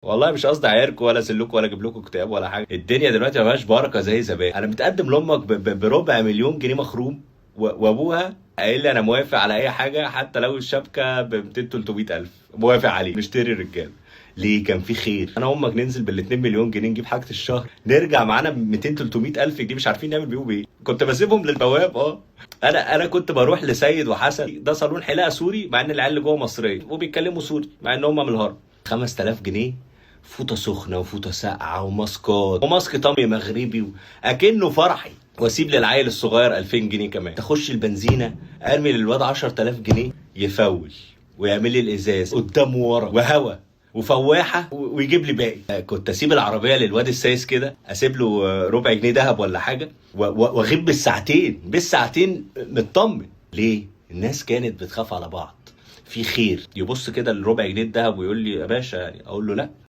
والله مش قصدي اعايركم ولا اسلكوا ولا اجيب لكم اكتئاب ولا حاجه. الدنيا دلوقتي ما فيهاش بركة زي زمان. انا متقدم لامك بربع مليون جنيه مخروم، وابوها قايل لي انا موافق على اي حاجة حتى لو الشبكة ب 200 300 الف، موافق عليه، نشتري رجاله. ليه؟ كان في خير. انا وامك ننزل بال 2 مليون جنيه نجيب حاجة الشهر، نرجع معانا 200 300 الف جنيه مش عارفين نعمل بيهم ايه. كنت بسيبهم للبواب. انا كنت بروح لسيد وحسن، ده صالون حلاقه سوري، مع ان العيال اللي جوه مصرية وبيتكلموا سوري مع ان هم من الهرم. 5000 جنيه فوطه سخنة وفوطه ساقعه وماسكات وماسك طمي مغربي اكنه فرحي. واسيب للعيل الصغير 2000 جنيه كمان. تخش البنزينه ارمي للواد 10000 جنيه يفول ويعمل لي الازاز قدام وورا وهوا وفواحه ويجيب لي باقي. كنت اسيب العربية للواد السايس كده، اسيب له ربع جنيه ذهب ولا حاجة، واغيب بالساعتين، بالساعتين مطمن. ليه؟ الناس كانت بتخاف على بعض، في خير. يبص كده للربع جنيه الذهب ويقول لي يا باشا، يعني اقول له لا.